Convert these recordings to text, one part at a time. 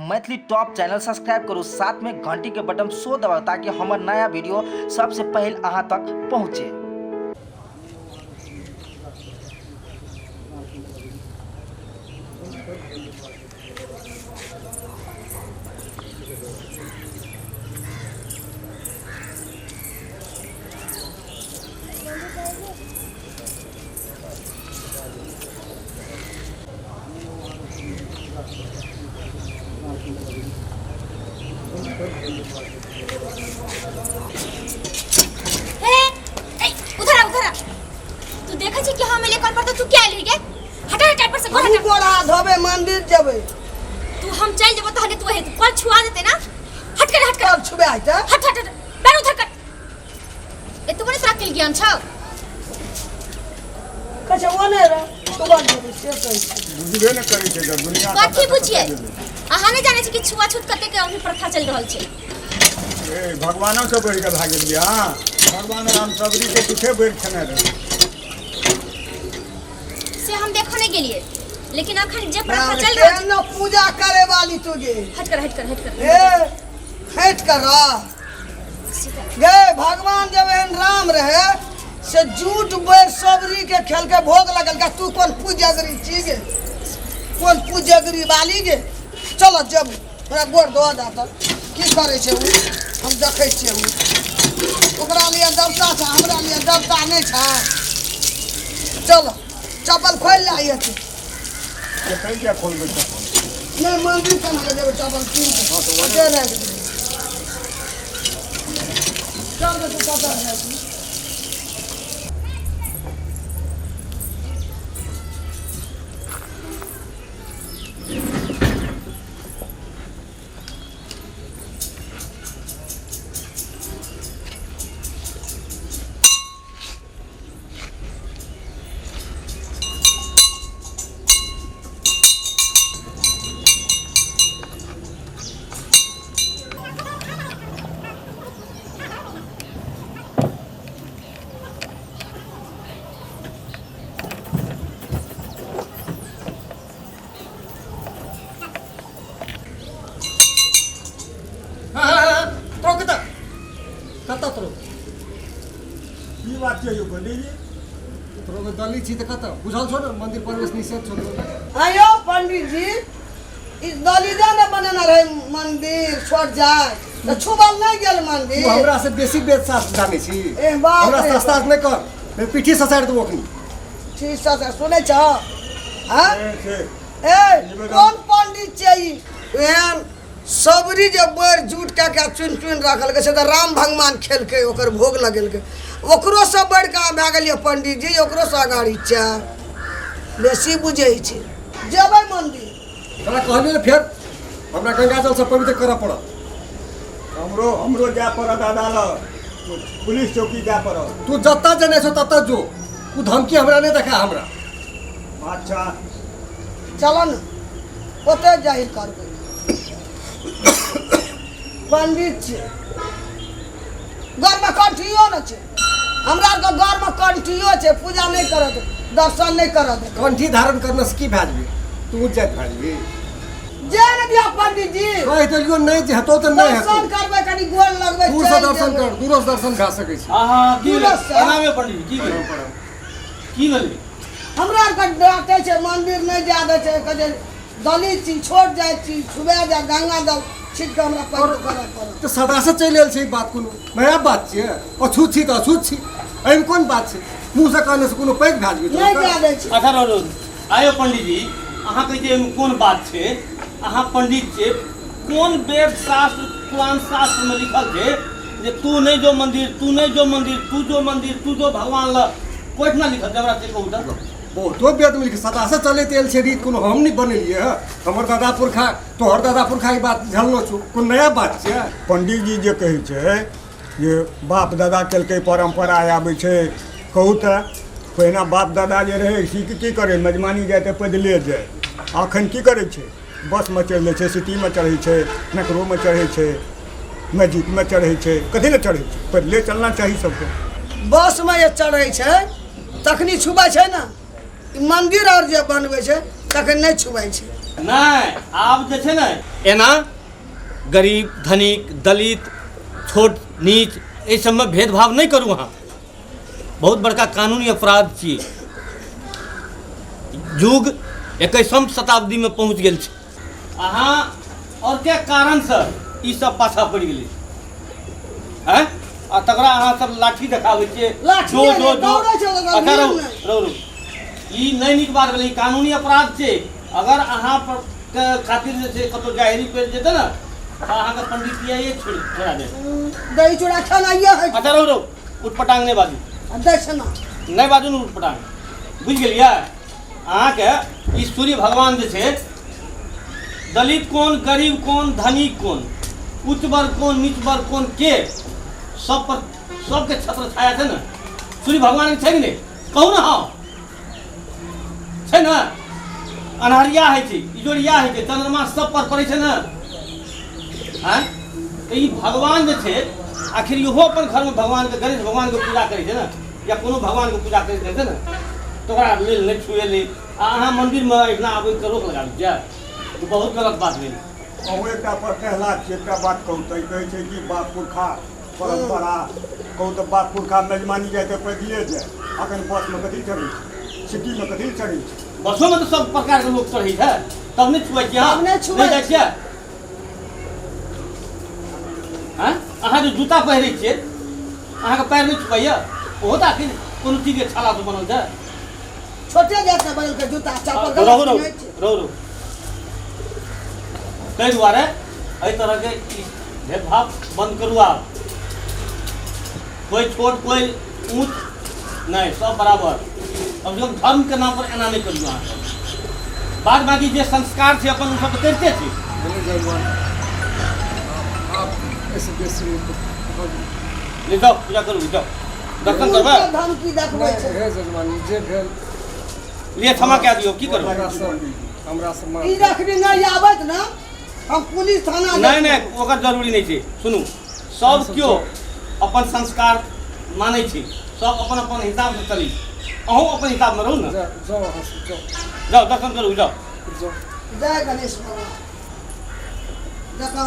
Maithili top channel subscribe करू, साथ में घंटी के बटन सो दबाउ ताकि हमर नया वीडियो सबसे पहले अहाँ तक पहुँचे। हे ए उधर आ, उधर आ। तू देखै छी कि हम एलियै कल पर तऽ तू क्या एलही गे? हटा हटा पर से गोड़ हम हटा। गोड़ हाथ धोबे मंदिर जेबै। तू हम चल जेबो तहने तू हेतु कल छुआ देते ना। हट कर, हट कर। कल छुबे आइते। हट हट हट, पैर उधर कर। एतबो ने तोरा अकिल ज्ञान छौ? कहै छै ओ नहि रह छुबल जेबै से कहै छै। बुझबे ने करै छै जब दुनिया कथी बुझिए? अहाँ नहि जानै छी कि छुआछूत कते के अभी प्रथा चलि रहल छै? ए भगवानो से बढ़ि कऽ भए गेलियै। हँ, भगवान राम सबरी के पीछे बढ़ि खेने रहै। से हम देखो नहीं गेलिए, लेकिन अखन जे प्रथा चल रहल छै पूजा करे वाली तू गे। हट कर, हट कर, हट कर। ए हट कर रह गे। भगवान जब एहन राम रहे से जूट बैर सबरी के खेल के भोग लगल का, तू कोन पूजगरी छी गे? कोन पूजगरी वाली गे? चलो जब हमरा गोर धो दाता की करे छै उ, हम देखै छियै उ। ओकरा लिए देवता छै, हमरा लिए देवता नहि छै। चलो चप्पल खोलि ले आइए तू। कतऽ किया खोलबै चप्पल? नहि, मंदिर केना के जेबै चप्पल कीन के? ओते राखि देबै। चल तू कतऽ जाइ छी? तोरो कतऽ कतऽ तोरो की बात छै यौ पंडीजी? तोरो के दली छी तऽ कतऽ बुझल छौ ने मंदिर प्रवेश निषेध छौ तोरो। आयो पंडित जी, ई दलिते ने बनेने रहे मंदिर छोट जाय तऽ छुबल नहि गेल मंदिर। तू हमरा से बेसी वेद शास्त्र जानै छी। ए बाप हमरा रे। शास्त्रार्थ नहि कर, मेरे पीठी ससारि देबो अखनी। ठीक से सुनै छौ? हाँ? ए, ए कोन पंडित छै ई? एहन सबरी जे बैर जूट कए कऽ चुनि चुनि रखलकै से तऽ राम भगवान खेलकै, ओकर भोग लगेलकै। ओकरो से बढ़ि कऽ अहाँ भए गेलियै पंडित जी, ओकरो से अगाड़ी छै, बेसी बुझै छै। जेबै मंदिर। तोरा कहलियै ने फेर हमरा गंगा जल से पवित्र करऽ पड़त। हमरो हमरो जाय पड़त अदालत, पुलिस चौकी जाय पड़त। तू जतऽ जेनाइ छौ ततऽ जो, तू धमकी हमरा नहि देखा हमरा। अच्छा चल ने ओतऽ जाहिर करबै। पंडित छै, घरमे कंठियो ने छै। हमरा आरके घरमे कंठियो छै, पूजा नहि करत, दर्शन नहि करत। कंठी धारण करने से की भए जेबै? तू ऊँच जाति भए जेबही? जे ने दिया पंडित जी। कहि देलियौ नहि जे हेतौ तऽ नहि हेतौ। दर्शन करबै, कनि गोर लगबै। दूर से चलि दर्शन जेबै। कर, दूरो से दर्शन भए सकै छै। हाँ हाँ, की भेलै? दूरसँ। प्रणाम यौ पंडित जी, की भेलै? की भेलै? हमरा आरके डाँटै छै, मंदिर नहि जाय दै छै, कहै छै दलित छी, छोट जाइत छी, छुबा जाय गंगा जल छीट कऽ हमरा पवित्र करऽ पड़त। तऽ सदा से चलि आयल छै ई बात, कोनो नया बात छियै? अछूत छी तऽ अछूत छी, एहिमे कोन बात छै? मुँह से कहने से कोनो पैघ भए जेबै? नहि जाय दै छै। अच्छा रहो रहो, आयो पंडित जी, अहाँ कहै छियै एहिमे कोन बात छै? अहाँ पंडित छियै, कोन वेद शास्त्र पुराण शास्त्रमे लिखल छै जे तू नहि जो मंदिर, तू नहि जो मंदिर, तू जो मंदिर, तू जो भगवान लग? कोइठना लिखल छै हमरा से कहू तऽ। बहुतो वेद मिल सदा से चलैत आयल छै रीत, कोनो हम नहि बनेलियै हँ। हमर दादा पुरखा, तोहर दादा पुरखा ई बात झलनो छौ, कोनो नया बात छियै? पंडीजी जे कहै छै जे बाप दादा केलकै परम्परा आबै छै, कहू तऽ पहिने बाप दादा जे रहै से की करै? मेजबानी जाइ तऽ पैदले जाइ। अखन की करै छै? बसमे चढ़ि लै छै, सिटीमे चढ़ै छै, मेट्रोमे चढ़ै छै, मैजिकमे चढ़ै छै। कथी लए चढ़ै छै? पैदले चलना चाही सबके। बसमे जे चढ़ै छै तखनी छुबै छै ने? ई मंदिर और जे बनबै छै तखन नहि छुबै छै। नहि, आब जे छै ने एना गरीब धनिक दलित छोट नीच एहि सबमे भेदभाव नहि करू। अहाँ बहुत बड़का कानूनी अपराध छी। युग 21म शताब्दीमे पहुँच गेल छै। अहाँ और के कारणसँ ई सब पाछा पड़ि गेलै हैं, आ तकरा अहाँ सब लाठी देखाबै छियै। लाठी जो नहि, जो जो दौड़ै छै ओकरा, अच्छा रहू नींद नहि। रहू रहू, ई नहि नीक बात भेलै, ई कानूनी अपराध छै। अगर अहाँ पर के खातिर जे छै कतहु जाहिरी पड़ि जेतै ने तऽ अहाँके पंडितियाइए छोड़ि छोड़ा देत। दही चूड़ा खेनाइए होइ छै। अच्छा रहू रहू, उटपटांग नहि बाजू। आ दक्षिणा नहि बाजू ने उटपटांग, बुझि गेलियै? अहाँके ई सूर्य भगवान जे छै, दलित कोन, गरीब कोन, धनिक कोन, उच्च वर्ग कोन, नीच वर्ग कोन, के सब पर सबके छत्र छाया छै ने सूर्य भगवान के, छै कि नहि? कहू ने। हँ छै ने। अन्हरिया होइ छै, इजोरिया होइ छै, चंद्रमा सब पर पड़ै छै ने। आँय, तऽ ई भगवान जे छै आखिर इहो अपन घरमे भगवानके, गणेश भगवानके पूजा करै छै ने, या कोनो भगवानके पूजा करै छै ने, तऽ ओकरा लेल नहि छुएलै, आ अहाँ मन्दिरमे एहिना आबैके रोक लगाबै छियै, ई बहुत गलत बात भेल। अहूँ एकटा पर टहला छी। एकटा बात कहू तऽ, ई कहै छै कि बाप पुरखा परम्परा। कहू तऽ, बाप पुरखा मेजबानी जाइ तऽ पैदले जाय, अखन बसमे कथी चढ़ै छै, सिटीमे कथी चढ़ै छै? बसोमे तऽ सब प्रकारके लोक चढ़ै छै, तब नहि छुआइ छियै अहाँ? तब नहि छुआइ। नहि जाइ छियै? आँय, अहाँ जे जूता पहिरै छियै, अहाँके पैर नहि छुआइया? ओहो तऽ आखिर कोनो चीजके छालासँ बनल छै। छोटे जात के बनल के जूता चप्पल रहू रहू गलत नहि छै। रहू रहू, ताहि दुआरे एहि तरहके ई भेदभाव बन्द करू। आब कोइ छोट कोइ ऊँच नहि, सब बराबर। कम से कम धर्मके नाम पर एना नहि करियौ अहाँ सब। बाद बाकी जे संस्कार छै अपन, ओ सब तऽ करिते छी। भेलै जजमान, आब एहिसँ बेसी नहि ले जाउ, पूजा करू, जाउ, दर्शन करबै। उल्टे धमकी देखबै नहि छै। हे जजमान, जे भेल लिए, क्षमा कए दियौ, की करबै? हमरा से हमरा से माफ। ई रखबी नहि आबत ने, हम पुलिस थाना नहि नहि, ओकर जरूरी नहि छै। सुनू, सब केओ अपन संस्कार मानै छै, सब अपन अपन हिसाबसँ चली। अहूँ अपन हिसाबमे रहू ने। जाउ जाउ, अहाँ सब जाउ। जाउ, दर्शन करू, जाउ। जाउ। जय गणेश बाबा। देखो,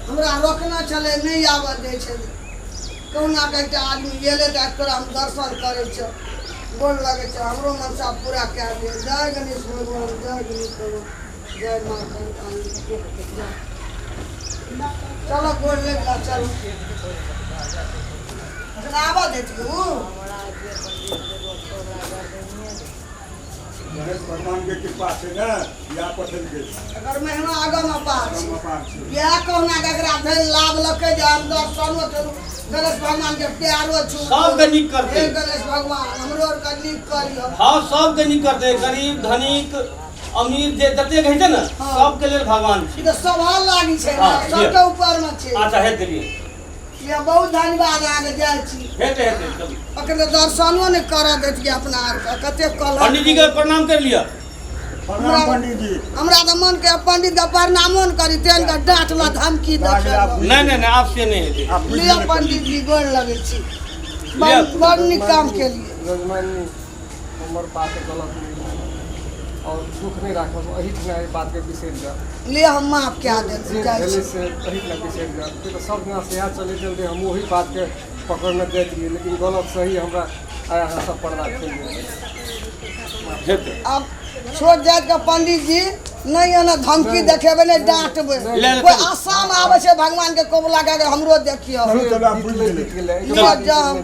हमरा रोकना छलै, नहि आबऽ दै छलै। कहुना कऽ एकटा आदमी गेलै तऽ तोरा हम दर्शन करै छौ, गोर लगै छौ, हमरो मनसा पूरा कए दे। जय गणेश भगवान, जय गणेश भगवान, जय माँ कंकाली। चलो, गोर लागि ला, चलो। अखन आबऽ देतियै उ। गणेश भगवान के कृपा छै ने, इएह पठेलकै। एकर महिमा अगम अपार छै। अपार छै। इएह कहुना कऽ एकरा धरि लाभ लकै जे हम दर्शनो करू, गणेश भगवान के प्यारो छू। सबके नीक करतै। हे गणेश भगवान, हमरो आरके नीक करियौ। हँ, सबके नीक करतै। गरीब धनिक अमीर जे जतेक होइ छै ने, सबके लेल भगवान ई छै। तऽ सवाल लागी छै ने, हँ, सबके ऊपर मे छै। अच्छा, हेतै, लिए। ये बहुत धन्यवाद अहाँके, जाइ छी। हेतै हेतै, चलू। अखन तऽ दर्शनो नहि करऽ दैतियै अपना आरके, कतेक कलह। पंडीजी के प्रणाम कर लिअ। प्रणाम पंडीजी। हमरा तऽ मन के पंडित के प्रणामो नहि करी, तेहन के डाँट ला धमकी देखल। नहि नहि नहि, आब से नहि हेतै। आब बुझि लिअ गेलै। पंडित जी, गोर लगै छी। बड़ बड़ नीक काम केलियै। जजमानी, हमर बात गलत नहि लागल और दुख नहि राखब, एहिठिना एहि बातके बिसरि जाउ। ले, हम माफ कए देब। जे जाइ भेलै छी। से एहिठिना बिसरि जाउ। किया तऽ सब दिना से इएह चलैत चलते हम ओही बातके पकड़ने जाइत रहियै, लेकिन गलत सही हमरा आइ अहाँ सब पर्दा खोलि देलियै। हेतै। आब छोट जाति के पंडित जी नहि एना धमकी देखेबै, नहि डाँटबै। ले, ले, कोइ चलू। आसाम आबै छै भगवान के कबूला कए के हमरो देखियौ। चलू चलू, आब बुझि बीतलै, गेलै। बीत गेलै। लिअ, जाउ।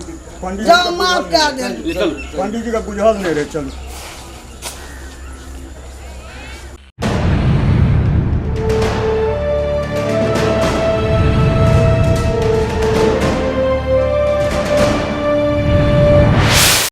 पंडीजी जाउ, के माफ बुझल कए नहि देब। ले, चलू। पंडीजी के बुझल नहि रहै, चलू।